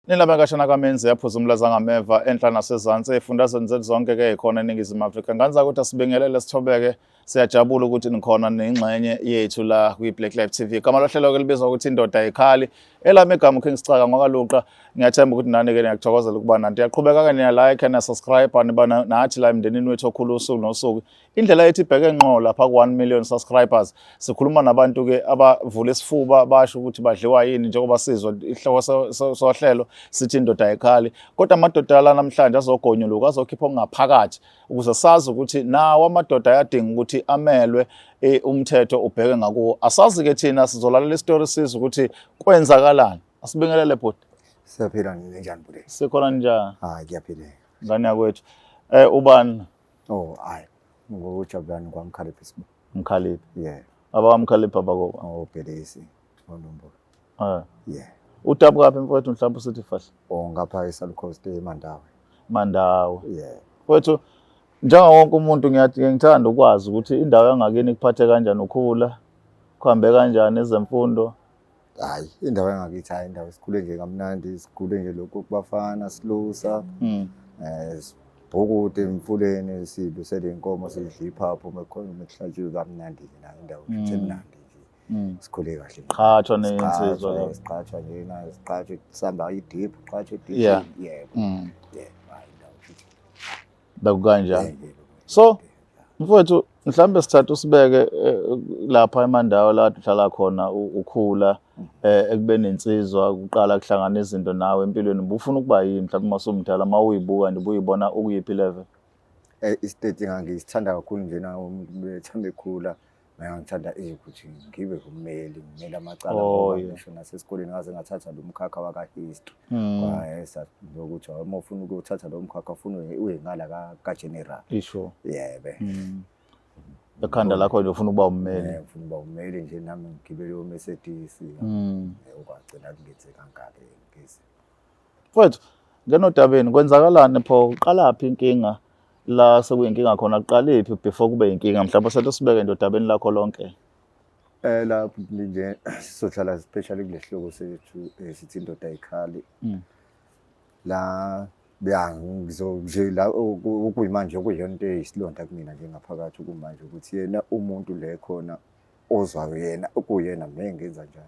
Nilaba kashana kamenzi yaphuza umlaza ngameva enhla nasezansi ey'fundazweni zethu zonke-ke ey'khona eNingizimu Afrika. Nganza ukuthi asibingelele sithobeke, siyajabula ukuthi nikhona nengxenye yethu la kwi-Black Life TV. Igama lohlelo-ke libizwa ukuthi Indoda Ayikhali. Elami igama uKing Sicaka ngwakaLuqa. Ngiyathemba ukuthi nani-ke niyakuthokozela ukuba nanti. Iyaqhubeka-ke niya-like, niya-subscribe, niba nathi la emndenini wethu okhulu usuku nosuku. Indlela yethu ibheke ngqo lapha ku-1 million subscribers. Sikhuluma nabantu-ke abavula isifuba basho ukuthi badliwa yini njengoba sizwa ihloko sohlelo sithi indoda ayikhali. Kodwa amadoda ala namhlanje azogonyuluka azokhipha okungaphakathi ukuze sazi ukuthi nawo amadoda ayadinga ukuthi amelwe umthetho ubheke ngakuwo. Asazi-ke thina sizolalela isitori sizwe ukuthi kwenzakalani. Asibingelele bhuti. Siyaphila ninjani bhuti? Sikhona njani? Hayi kuyaphileka. Ngane yakwethu. Ubani? Oh hayi ngokujabulani kwaMkhaliphi isibo. Mkhaliphi. Yeah. AbakwaMkhaliphi abakoba. Oh Bhelesi. Onombo. Eh. Yeah. Udabukaphi mfowethu mhlawumbe usithi fahla? Oh ngapha eSalucoast eMandawe. Mandawe. Yeah. Mfowethu njengawo wonke umuntu ngithanda ukwazi ukuthi indawo yangakini kuphathe kanjani ukhula, kuhambe kanjani ezemfundo. Hayi indawo yangakithi hayi indawo sikhule nje kamnandi sikhule nje lokhu kubafana silusa. Sibhukude emfuleni silusele inkomo sidla iphaphu mekhona mekuhlatshiwe kamnandi nje nayo indawo futhi emnandi nje. Sikhule kahle. Qhathwa nensizwa la. Siqhathwa nje na siqhathwe sihamba idip qhathwe idip. Yebo. Yeah, hayi indawo futhi. Bekukanjani? So mfowethu mhlawumbe sithatha usibeke lapha eMandawo la uhlala khona ukhula ekubeni insizwa kuqala kuhlangana izinto nawe empilweni ubufuna ukuba yini mhlawumbe uma usumdala uma uyibuka nje ubuyibona ukuyiphi level? Isiteji ngangisithanda kakhulu nje na umuntu bethanda ekhula ngangithanda ukuthi ngibe ummeli ngimele amacala ngoba ngisho nasesikoleni ngaze ngathatha lo mkhakha waka-history. Kwayesa ukuthi uma ufuna ukuthatha lo mkhakha ufuna uye ngala ka-general. Isho. Yebe. Ekhanda lakho nje ufuna ukuba ummeli. Ngifuna ukuba ummeli nje nami ngigibele o-Mercedes. Okwagcina kungenzekanga-ke ngezi. Mfowethu, ngenodabeni kwenzakalani pho uqalaphi inkinga la sekuyinkinga khona kuqalephi before kube inkinga mhlawumbe sethu sibeke nje odabeni lakho lonke. Lapho nje sizohlala especially kule hloko sethu sithi Indoda Ayikhali. La ya ngizo nje la okuyimanje okuyiyona into eyisilonda kumina nje ngaphakathi kumanje ukuthi yena umuntu le khona ozwayo yena okuyena mina ngenza njani.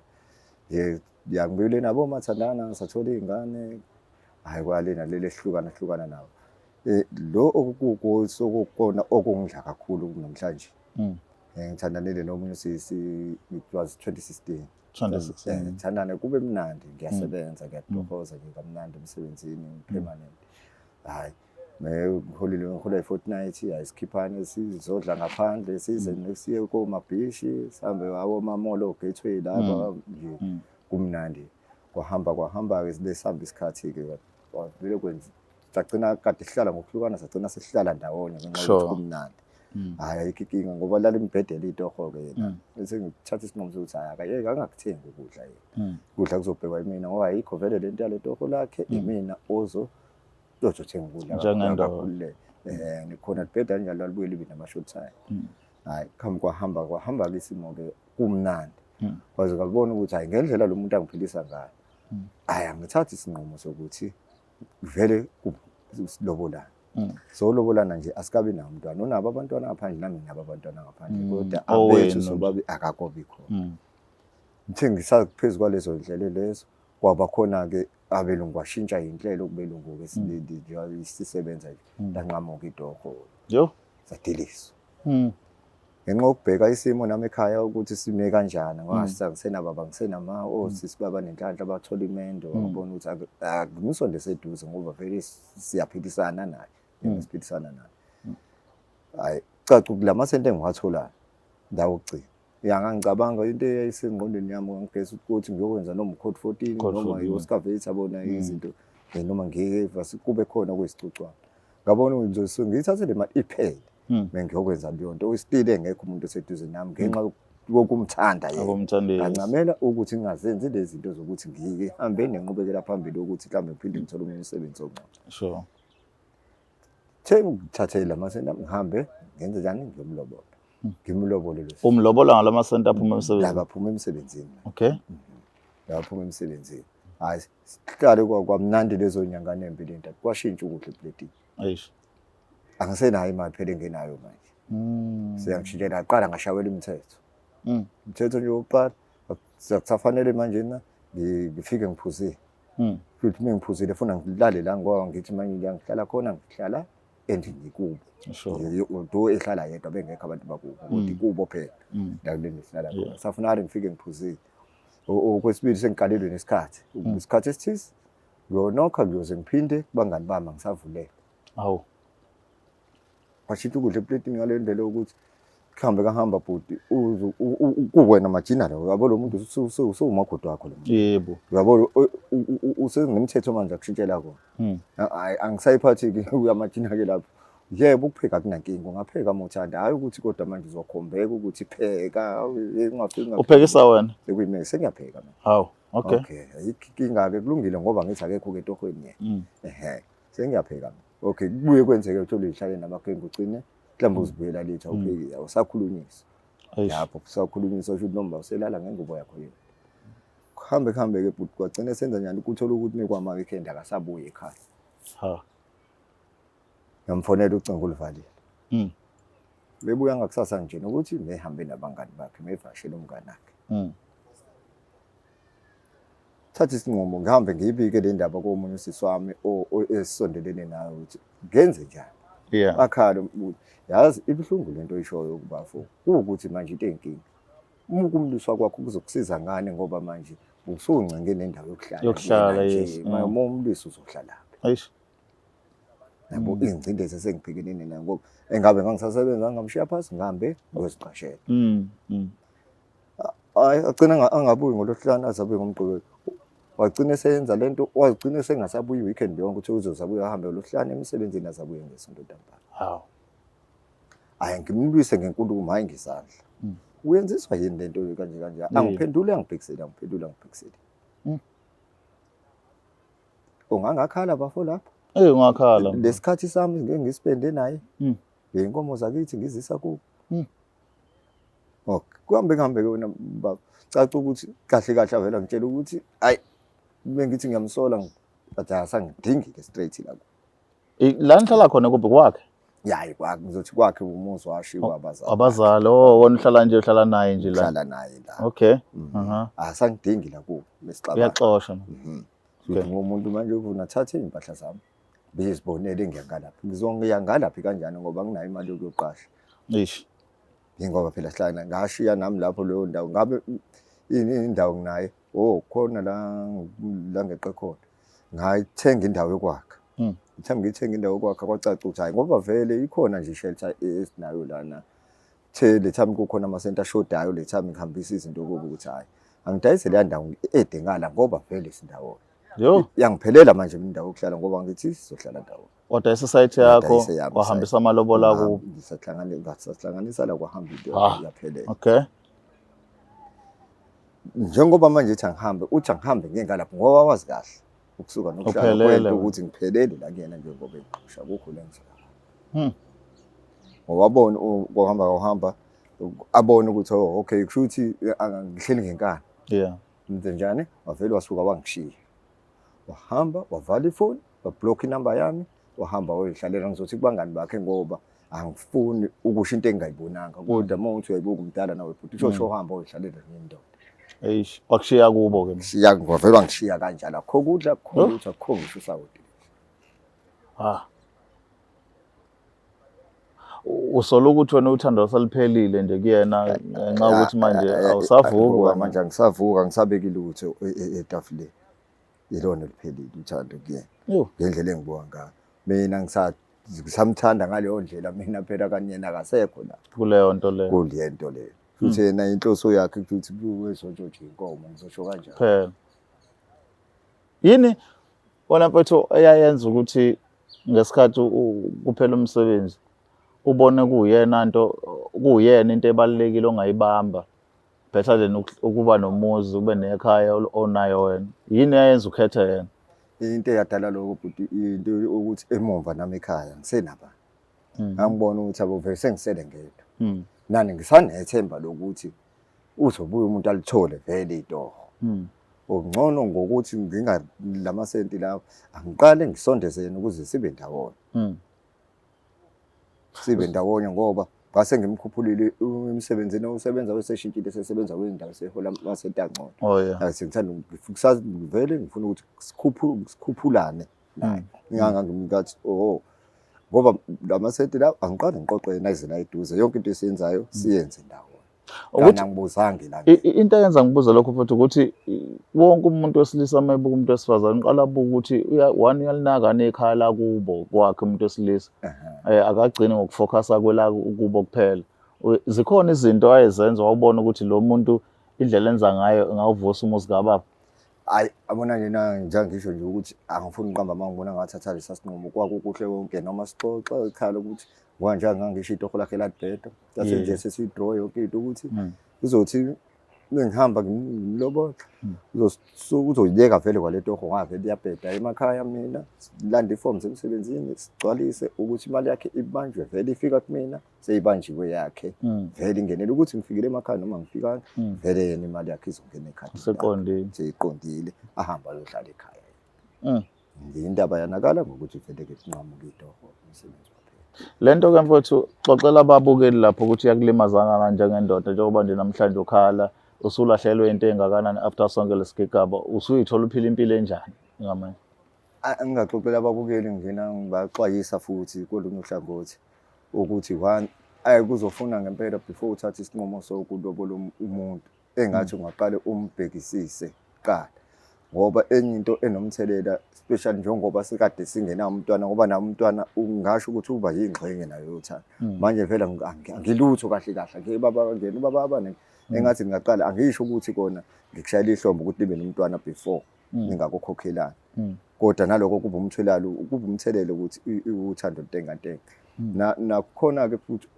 Nje ya ngibuyele nabo mathandana sathola iy'ngane hhayi kwalena leli esihlukana hlukana nabo. Lo okukona okungidla kakhulu namhlanje. Ngithandanile nomunye usisi it was 2016. 2016. Ngithandane kube mnandi ngiyasebenza ngiyatohoza nje kamnandi emsebenzini permanent. Hayi ngiholile ngihola i-fortnight hayi sikhiphane sizodla ngaphandle size siye komabhishi sihambe awomamall o-Gateway lapha nje kumnandi. Kwahamba kwahamba-ke sibe sihamba isikhathi-ke kwavele kwenza sagcina kade sihlala ngokuhlukana sagcina sesihlala ndawonye ngenxa yokuthi kumnandi. Hhayi ayikho inkinga ngoba lala imbhedela itoho-ke yena. Bese ngithatha isinqumo sokuthi hhayi akayeke angakuthengi ukudla yena. Ukudla kuzobhekwa yimina ngoba ayikho vele lento yale toho lakhe imina ozothenga ukudla njengendoda. Khona libheda kanjalo lalibuye libe nama-short time. Hhayi kuhambe kwahamba kwahamba-ke isimo-ke kumnandi. Kwaze kwabona ukuthi hhayi ngendlela lo muntu angiphilisa ngayo. Hhayi angithathi isinqumo sokuthi vele silobolana. So lobolana nje asikabi nawo umntwana. Unabo abantwana ngaphandle nami nginabo abantwana ngaphandle kodwa abethu sobabi akakobi khona. Ngithe ngisaphezu kwalezo nhlelo lezo kwaba khona-ke abelungu kwashintsha inhlelo kubelungu-ke sisebenza nje lanqamuka itoho. Yo. Sadiliswa. Ngenxa yokubheka isimo nami ekhaya ukuthi sime kanjani ngoba ngisenababa ngisenama osisi baba nenhlanhla bathola imendo ngabona ukuthi akumsondese eduze ngoba vele siyaphilisana naye siphilisana naye. Hayi caca ukuthi lamasenti engiwatholayo ndawo okugcina. Ya ngangicabanga into eyayisengqondweni yami ngangigesa ukuthi ngiyokwenza noma u-code 14 noma i-Oscar Veit yabona izinto noma ngike kube khona kuyisicucwana. Ngabona ukuthi ngiyithathe le mali iphele. Bengiyokwenza leyo nto still engekho umuntu oseduze nami ngenxa yokumthanda yena. Ngancamela ukuthi ngingazenzi lezi zinto zokuthi ngihambe nenqubekela phambili ukuthi mhlawumbe ngiphinde ngithole omunye umsebenzi ongcono. Sure. The ngithathe la masenti ngihambe ngenze njani ngiyomlobola. Ngimlobole lo. Umlobola ngalamasenti aphuma emsebenzini. Laba aphuma emsebenzini. Okay. Laba aphuma emsebenzini. Hayi, sihlale kwamnandi lezo nyanga nembili ntathu, kwashintsha ukudla epletini. Eish. Angisenayo imali phela engenayo manje. Seyangishintshela, ngaqala ngashawela imithetho. Umthetho nje wokuqala, akusafanele manje na ngifike ngiphuzile. Futhi uma ngiphuzile funa ngilale la ngoba ngithi manje la ngihlala khona ngihlala endlini kubo. Although ehlala yedwa bengekho abantu bakubo, kodwa ikubo phela la kule ngihlala khona. Safunakale ngifike ngiphuzile. Okwesibili sengikalelwe nesikhathi. Isikhathi esithize ngiyonokha ngiyoze ngiphinde kubangani bami angisavulele. Hawu. Washintsha ukudla epletini ngale ndlela yokuthi kuhambe kahamba bhuti kuwena majina lo uyabo lo muntu usuwumakoti wakho lo muntu. Yebo. Uyabo usenemthetho manje akushintshela kona. Hayi angisayiphathi-ke uyamajina-ke lapho. Yebo ukupheka akunankinga ungapheka uma uthanda hhayi ukuthi kodwa manje uzokhombeka ukuthi pheka ungafiki Uphekisa wena? Sekuyimina sengiyapheka mina. Hawu, okay. Okay, ayikho inkinga-ke kulungile ngoba ngithi akekho-ke etohweni yena. Ehhe, sengiyapheka mina. Okay, kubuye kwenzeke uthole uyihlale namagengu ugcine mhlawumbe uzibuyela late awupheki awusakhulunyiswa. Lapho usakhulunyiswa usho ukuthi noma uselala ngengubo yakho yena. Kuhambe kuhambe-ke bhuti kwagcina senza njani ukuthola ukuthi mekwama-weekend akasabuyi ekhaya. Ha. Ngamfonela ucingo oluvalile. Bebuya ngakusasa nje nokuthi mehambe nabangani bakhe mevashele umngani wakhe. Thatha isinqumo ngihambe ngiyibike le ndaba komunye usisi wami esisondelene naye ukuthi ngenze njani. Bakhala umbuzo. Yazi ibuhlungu lento oyishoyo kubafo. Kuwukuthi manje into eyinkinga. Uma ukumliswa kwakho kuzokusiza ngani ngoba manje usuncinge nendawo yokuhlala. Yokuhlala, yes. Uma umlisa uzohlala phi? Eish. Yabo izingcindezi esengibhekene nayo ngoba engabe ngangisasebenza ngamshiya phansi ngihambe ngiyoziqashela. Hayi agcina angabuyi ngolwesihlanu azabuye ngomgqibelo. Wagcina eseyenza lento, wagcina sengasabuyi weekend yonke ukuthi uzozabuya ahambe ngolwesihlanu emsebenzini azabuye ngesonto ntambama. Hawu. Hayi ngimlwise ngenkulumo hayi ngesandla. Uyenziswa yini lento kanje kanje? Angiphendule angibhekisele, angiphendule angibhekisele. Ungangakhala bafo lapho? Eh ungakhala. Lesikhathi sami ngeke ngisipende naye. Inkomo zakithi ngizisa ku. Okay, kuhambe kuhambe ke wena baba. Caca ukuthi kahle kahle avela ngitshela ukuthi hayi bengithi ngiyamsola but asangidingi ke straight la. La nihlala khona kuphi kwakhe? Yayi kwakhe ngizothi kwakhe umuzi washiwa abazali. Abazali, oh wona uhlala nje uhlala naye nje la. Uhlala naye la. Okay. Asangidingi la kubo mesixabana. Uyaxosha. Futhi ngomuntu manje ufuna thathe impahla zami. Bezibonele ngiyangalaphi. Ngizongiya ngalaphi kanjani ngoba nginayo imali yokuyoqasha. Eish. Ingoba phela sihlala ngashiya nami lapho leyo ndawo ngabe indawo nginayo. Oh khona la ngeqe khona. Ngayithenga indawo yokwakha. Ngithe ngithenga indawo yokwakha kwacaca ukuthi hayi ngoba vele ikhona nje shelter esinayo lana. The le time kukhona amasenti ashodayo le time ngihambisa izinto kubo ukuthi hayi angidayise le ndawo ede ngala ngoba vele sindawo. Yo. Yangiphelela manje indawo yokuhlala ngoba ngithi sizohlala ndawo. Wadayisa site yakho wahambisa amalobola kubo. Ngisahlanganisa la kwahamba into yaphelela. Okay. Njengoba manje ethi angihambe uthi angihambe ngiye ngalapho ngoba wazi kahle ukusuka nokuhlala kwento ukuthi ngiphelele la kuyena njengoba engiqosha kukho le ndlela. Ngoba abona kuhamba kuhamba abone ukuthi oh okay kusho ukuthi ngihleli ngenkani. Yeah. Ngize njani wavele wasuka wangishiya. Wahamba wavala ifoni, wablock inamba yami, wahamba wayoyihlalela ngizothi kubangani bakhe ngoba angifuni ukusho into engingayibonanga kodwa uma uthi uyayibuka umdala nawe bhuti usho sho uhamba uyoyihlalela nendoda. Eish, wakushiya kubo ke. Shiya ngavela ngishiya kanjalo akukho kudla akukho lutho akukho ngisho usawoti. Ah. Usola ukuthi wena uthando saliphelile nje kuyena ngenxa yokuthi manje awusavuki manje angisavuka ngisabeki lutho etafuleni. Ilona liphelile uthando kuyena. Ngendlela engibuka ngayo. Mina ngisamthanda ngaleyo ndlela mina phela kanyena akasekho la. Kuleyo nto leyo. Kuleyo nto leyo. Futhi yena inhloso yakhe ukuthi kuwezontshotsha inkomo ngizosho kanjalo. Phela. Yini wena mfethu eyayenza ukuthi ngesikhathi kuphela umsebenzi ubone kuyena nto kuyena into ebalulekile ongayibamba better than ukuba nomuzi ube nekhaya onayo wena? Yini eyayenza ukhethe yena? Into eyadala lokho bhuti into ukuthi emumva nami ekhaya ngisenaba. Ngangibona ukuthi abo vele sengisele ngedwa. Nani ngisanethemba lokuthi uzobuya umuntu alithole vele itoho. Ngcono ngokuthi nginga lamasenti lawo, angiqale ngisondeze yena ukuze sibe ndawonye. Sibe ndawonye ngoba ngase ngimkhuphulile emsebenzini osebenza, weseshintshile, sesebenza kwendawo sehola amasenti angcono. Sengithanda vele ngifuna ukuthi sikhuphulane naye. Ngingangathi oh ngoba lamasenti lawo angiqale ngiqoqe yena aze la eduze, yonke into esiyenzayo siyenze ndawonye. Ukuthi Kanti angibuzange la. Into eyenza ngibuze lokho futhi ukuthi wonke umuntu wesilisa uma ebuka umuntu wesifazane uqala abuke ukuthi one uyalinaka nekhaya lakubo kwakhe umuntu wesilisa. Akagcini ngokufocusa kwela kubo kuphela. Zikhona izinto ayezenza wawubona ukuthi lo muntu indlela enza ngayo ingawuvusa umuzi kababa? Hayi, abona nje na njengisho nje ukuthi angifuni uqamba amanga, ngibona ngathatha lesa sinqumo kwakukuhle konke noma sixoxa ekhala ukuthi ngoba nje ngangisho itoho lakhe ladibheda. Sase nje sesiyidraw yonke into ukuthi uzothi bengihamba ngimlobola uzoyiyeka vele kwale toho ngavele iyabheda emakhaya, mina silanda iforms emsebenzini sigcwalise ukuthi imali yakhe ibanjwe vele ifika kumina seyibanjiwe yakhe vele ingenele ukuthi ngifikile emakhaya noma ngifikanga vele yena imali yakhe izongena ekhaya. Seqondile. Seyiqondile, ahamba ayohlala ekhaya. Indaba yanakala ngokuthi vele ke kunqamuka itoho, umsebenzi waphela. Le nto ke mfowethu, xoxela ababukeli lapho ukuthi iyakulimaza kangakanani njengendoda, njengoba nje namhlanje ukhala usulahlelwe into engakanani after sonke lesigigaba, usuyithola uphila impilo enjani ngamanje? Ngingaxoxela ababukeli ngina ngibaxwayisa futhi kolunye uhlangothi ukuthi one ayi kuzofuna ngempela before uthathe isinqumo sokulobola umuntu engathi ungaqale umbhekisise kuqala, ngoba enye into enomthelela especially njengoba sikade singenawo umntwana, ngoba nawo umntwana ungasho ukuthi uba yingxenye nayo yothando. Manje vele angilutho kahle kahle ngeke baba ngena ubaba abane engathi ngingaqala angisho ukuthi kona ngikushayela ihlombe ukuthi nibe nomntwana before ningakukhokhelani, kodwa naloko kuba umthelelo, kuba umthelelo ukuthi uthando ntengantenga. Nakhona-ke futhi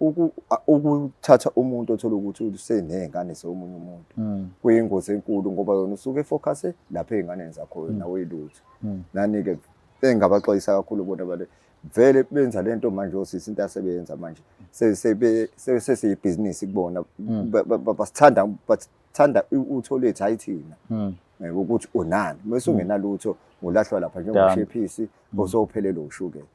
ukuthatha umuntu othola ukuthi useney'ngane zomunye umuntu kuyingozi enkulu, ngoba yona usuke efocuse lapha ey'nganeni zakho wena uyilutho. Nani-ke engingabaxwayisa kakhulu bona bale vele benza lento manje osisi, into asebeyenza manje sesiyibhizinisi kubona. Basithanda, bathanda utho lethu, hayi thina. Ukuthi unani mase ungenalutho ulahlwa lapha njengoshephisi osowuphelelwe ushukela.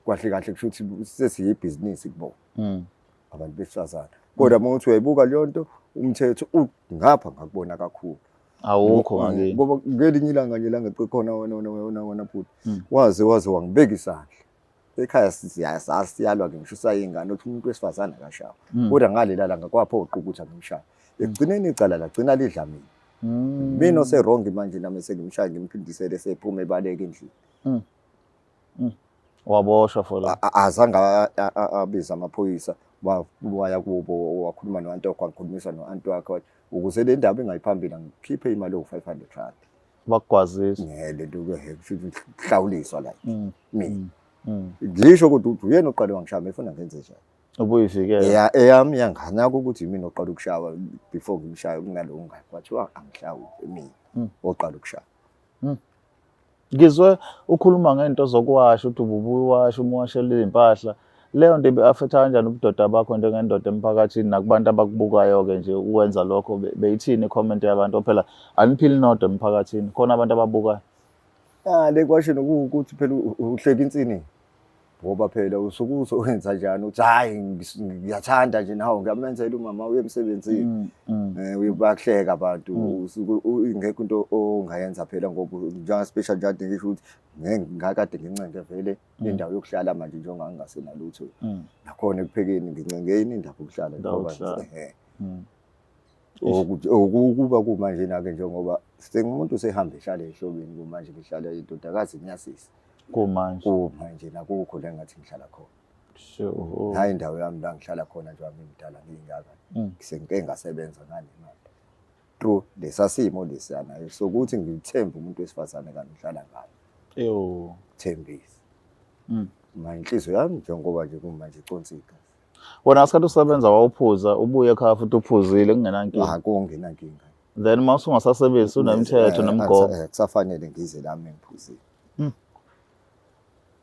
Kahle kahle kusho ukuthi sesiyibhizinisi kubona abantu besifazane, kodwa uma uthi uyayibuka leyo nto umthetho ngapha ngakubona kakhulu. Awukho ngakini. Ngoba ngelinye ilanga nje la ngeqe khona wena wena wena wena bhuti waze wangibeka isandla ekhaya, siyalwa ke ngisho usayingane uthi umuntu wesifazane akashawa, kodwa ngalela langa kwaphoqa ukuthi angimshaye. Ekugcineni icala lagcina lidla mina, mina ose-wrong manje nami sengimshaya ngimphindisele sephuma ebaleka endlini. Waboshwa for la? Azange abize amaphoyisa, waya kubo wakhuluma no-anti wakhe, wangikhulumisa no-anti wakhe, wathi ukuze le ndaba ingayiphambili angikhiphe imali ewu-R500. Bakugwazisa. Le nto ke kusho ukuthi kuhlawuliswa la mina. Ngisho kodwa ukuthi uyena oqale wangishaya, efuna ngenze njani? Ubuyivikela. Eyami yanganaka ukuthi yimina oqala ukushawa before ngimshaye kunalowo ngane, kwathiwa angihlawule mina oqala ukushaya. Ngizwe ukhuluma ngento zokuwasha, uthi ububuye uwasha, umuwashela iy'mpahla. Leyo nto ibe-affect-a kanjani ubudoda bakho njengendoda emphakathini nakubantu abakubukayo-ke nje ukwenza lokho? Beyithini i-comment yabantu? Phela aniphili nodwa emphakathini, khona abantu ababukayo. Ah, le kwashini kuwukuthi phela uhleka insini, ngoba phela usuke uzowenza njani uthi hhayi ngiyathanda nje nawe ngiyamenzela umama uye emsebenzini. Bakuhleka abantu, usuke ingekho into ongayenza phela ngoba njenga special nje kade ngisho ukuthi ngeke ngakade ngincenge vele indawo yokuhlala manje njengoba ngingasenalutho. Nakhona ekuphekeni ngincenge indawo yokuhlala Indawo ngoba yokuhlala. Ukuthi ukuba kumanje na-ke njengoba sengumuntu usehamba ehlala ehlobeni kumanje ngihlala indodakazi ngiyasisi. Kumanje. Kumanje nakukho la engathi ngihlala khona. Hayi indawo yami la ngihlala khona njengoba ngimdala ngiyingaka. Sengike ngasebenza nganemali. Through lesa simo lesiyana sokuthi ngithembe umuntu wesifazane kanti ngihlala ngayo. Ewu. Thembise. Ma inhliziyo yami njengoba nje kumanje iconsa igazi. Wena ngesikhathi usebenza wawuphuza, ubuye ekhaya futhi uphuzile kungenankinga. Ah, kungenankinga. Then uma usungasasebenzi unemithetho nemigomo. Kusafanele ngize lami ngiphuzile.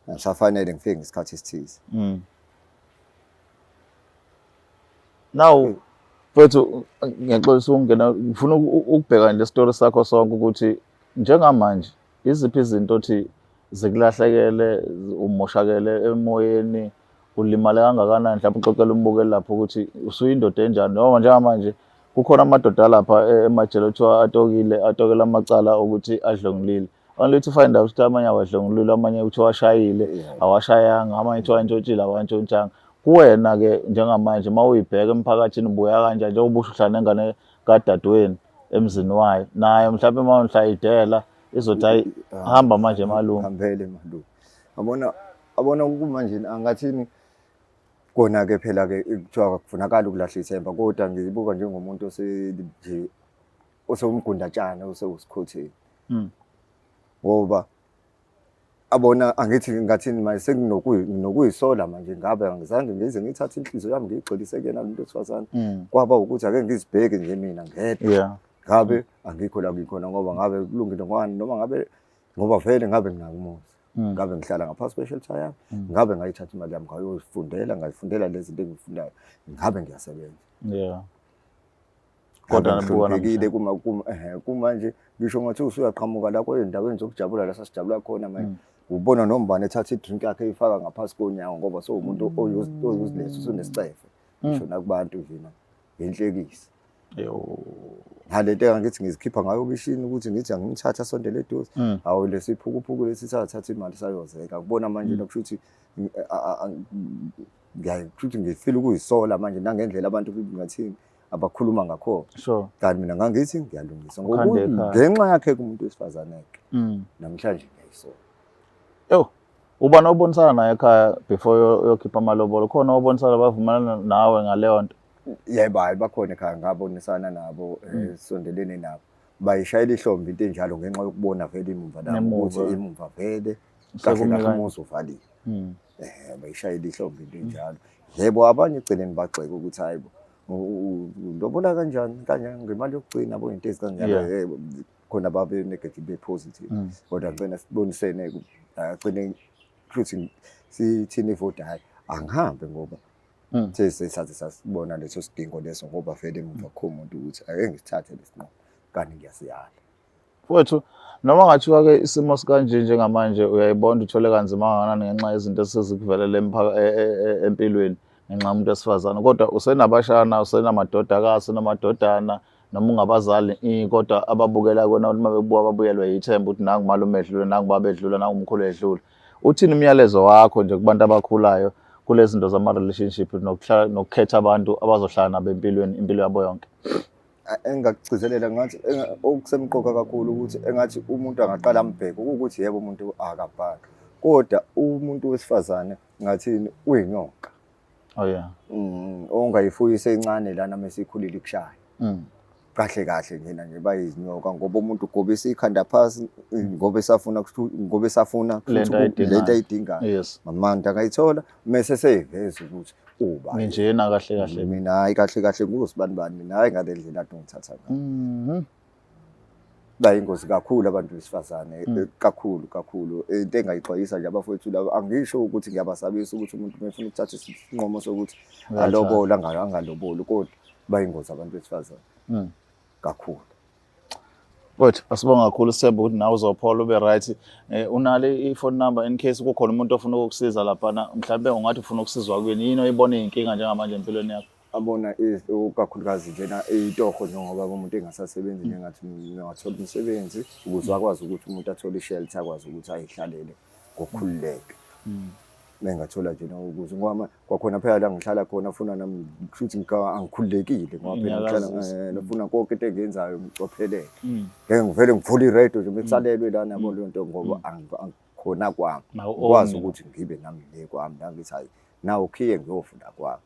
Ngisafanele ngifike ngesikhathi esithize. Now Mfethu, ngiyaxolisa ukungena, ngifuna ukubheka nje isitori sakho sonke ukuthi njengamanje iziphi izinto othi zikulahlekele, umoshakele emoyeni, ulimale kangakanani, mhlawumbe uxoxele umbukeli lapho ukuthi usuyindoda enjani, noma njengamanje kukhona amadoda alapha emajele okuthiwa atokile, atokela amacala okuthi adlwengulile, only to find out ukuthi amanye awadlwengulile, amanye kuthiwa ashayile, awashayanga, amanye kuthiwa antshontshile, awantshontshanga. Kuwena-ke njengamanje uma uyibheka emphakathini ubuya kanjani, njengoba usho uhlala nengane kadadewenu emzini wayo, nayo mhlawumbe uma unhlayidela izothi hayi, hamba manje malume. Hambele malume. Yabona, yabona kumanje angathini kona-ke phela-ke kuthiwa akufunakali ukulahla ithemba, kodwa ngizibuka njengomuntu nje osewumgundatshana, osewusikhotheni. Ngoba abona angithi ngathini manje senginokuyisola manje, ngabe angizange ngize ngithathe inhliziyo yami ngiyigxilise kuyena lo muntu wesifazane. Kwaba ukuthi ake ngizibheke nje mina ngedwa. Ngabe angikho la ngikhona, ngoba ngabe kulungile ngwani, noma ngabe ngoba vele ngabe nginawo umuzi. Ngabe ngihlala ngaphansi kwe-shelter yami, ngabe ngayithatha imali yami ngayofundela, ngayifundela lezi zinto engizifundayo, ngabe ngiyasebenza. Kodwa Ngabe nabuka ngihloniphekile namhlanje. Kuma kumanje ngisho ngathi usuyaqhamuka la kwezindaweni zokujabula la sasijabula khona manje. Ubona noma ubani ethatha i-drink yakhe eyifaka ngaphansi konyawo, ngoba sowumuntu o-useless, usunesicefe. Ngisho nakubantu nje ngenhlekisa. Yo. Nalento engangithi ngizikhipha ngayo obishini ukuthi ngithi angimthatha asondele eduze. Hawu, lesiphukuphuku lesi sathatha imali sayozeka. Kubona manje kusho ukuthi ngiyaye kusho ukuthi ngifila ukuyisola manje nangendlela abantu ngathini abakhuluma ngakhona. Kanti mina ngangithi ngiyalungisa Ukhande ekhaya. ngenxa yakhe kumuntu wesifazane-ke. Namhlanje ngiyayisola. Yo, ubani obonisana naye ekhaya before uyokhipha amalobolo? Khona obonisana bavumelana nawe ngaleyo nto? Yebo, hayi, bakhona ekhaya, ngabonisana nabo, sondelene nabo. Bayishayela ihlombe into enjalo ngenxa yokubona vele imumva lami Nemuva. ukuthi imumva vele kahle Sekumi kahle kanje. umuzi uvaliwe. Bayishayela ihlombe into enjalo. Yebo, abanye egcineni bagxeka ukuthi hayi bo, ulobola kanjani kanjani ngemali yokugcina yabo, into ezikanjalo. Yebo, khona babe negative, be positive. Kodwa ngicela sibonisene, agcine futhi sithini ivoti, hayi angihambe ngoba sesaze sasibona leso sidingo leso, ngoba vele emuva kukho umuntu ukuthi ake ngisithathe lesinqumo kanti ngiyasiyala. Mfowethu, noma ngathiwa-ke isimo sikanje njengamanje uyayibona uthole kanzima kangakanani ngenxa yezinto esezikuvelele empilweni ngenxa yomuntu wesifazane, kodwa usenabashana, usenamadodakazi, usenamadodana, noma ungabazali, kodwa ababukela kuwena ukuthi uma bebuka babuyelwe yithemba ukuthi nangu malume edlula, nangu baba edlula, nangu umkhulu edlula. Uthini umyalezo wakho nje kubantu abakhulayo kulezi zinto zama-relationship nokuhlala nokukhetha abantu abazohlala nabo empilweni impilo yabo yonke? Engingakugcizelela ngathi okusemqoka kakhulu ukuthi engathi umuntu angaqala ambheke ukuthi yebo umuntu akabhaki, kodwa umuntu wesifazane ngathini uyinyoka. Oh yeah. Ongayifuyisa encane lana mesikhulile ikushaya. Kahle kahle njena nje bayizinyoka, ngoba umuntu ugobisa ikhanda phasi ngoba esafuna, ngoba esafuna Lento ayidingayo. lento ayidingayo. Mamanda angayithola mese seyiveza ukuthi uba Nginjena kahle kahle. Mina hayi, kahle kahle ngusibani bani, mina hayi ngale ndlela ade ngithatha ngayo. Bayingozi kakhulu abantu besifazane, kakhulu kakhulu. Into engayixwayisa nje abafowethu laba, angisho ukuthi ngiyabasabisa ukuthi umuntu uma efuna ukuthatha isinqumo sokuthi Uyathatha. alobole, angaloboli, kodwa bayingozi abantu besifazane kakhulu. Mfowethu, asibonga kakhulu, sithemba ukuthi nawe uzophola ube right. Unalo i-phone number in case kukhona umuntu ofuna ukukusiza laphana, mhlawumbe ungathi ufuna ukusizwa kuyini, yini oyibona iy'nkinga njengamanje empilweni yakho? Abona kakhulukazi njena itoho, njengoba umuntu engasasebenzi, njengathi ngingathola umsebenzi ukuze akwazi ukuthi umuntu athole i-shelter, akwazi ukuthi ayihlalele ngokukhululeka. Mengathola nje ukuze ngoba kwakhona phela la ngihlala khona funa nami kushuthi angikhululekile, ngoba phela ngihlala Inyakazisa. Nofuna konke into engiyenzayo ngicophelele. Ngeke ngivele ngivule iredio nje bekusalelwe lana yabo leyo nto, ngoba angikhona kwami. Nawu Ngikwazi own. Ukuthi ngibe nami le kwami la ngithi hayi nawo ukhiye ngiyofunda kwami.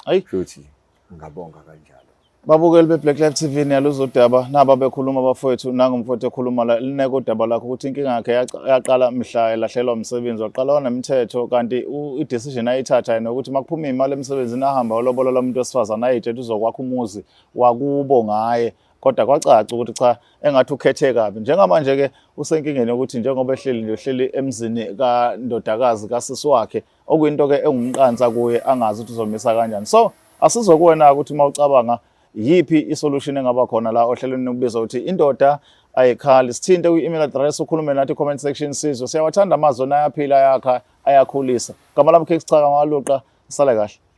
Ayi. Futhi ngabonga kanjalo. Babukeli be-Black Life TV, niyaluzwa udaba naba bekhuluma abafowethu, nangu umfowethu ekhuluma la, lineke udaba lakho ukuthi inkinga yakhe yaqala mhla elahlelwa umsebenzi, waqala wanemithetho, kanti i-decision ayithatha yena ukuthi makuphuma imali emsebenzini ahambe ayolobola umuntu wesifazane ayitshela uzokwakha umuzi wakubo ngaye, kodwa kwacaca ukuthi cha, engathi ukhethe kabi. Njengamanje-ke usenkingeni yokuthi njengoba ehleli nje, uhleli emzini kandodakazi kasisi wakhe, okuyinto-ke engumqansa kuye, angazi ukuthi uzomisa kanjani. So asizwe kuwena ukuthi uma ucabanga Yiphi isolution engaba khona la ohlelweni nokubizwa ukuthi Indoda Ayikhali? Sithinte kwi-email address, ukhulume nathi comment section sizwe. Siyawathanda amazwi, ayaphila, ayakha, ayakhulisa. Gama lami Kicks Chaka ngwaluqa. Sale kahle.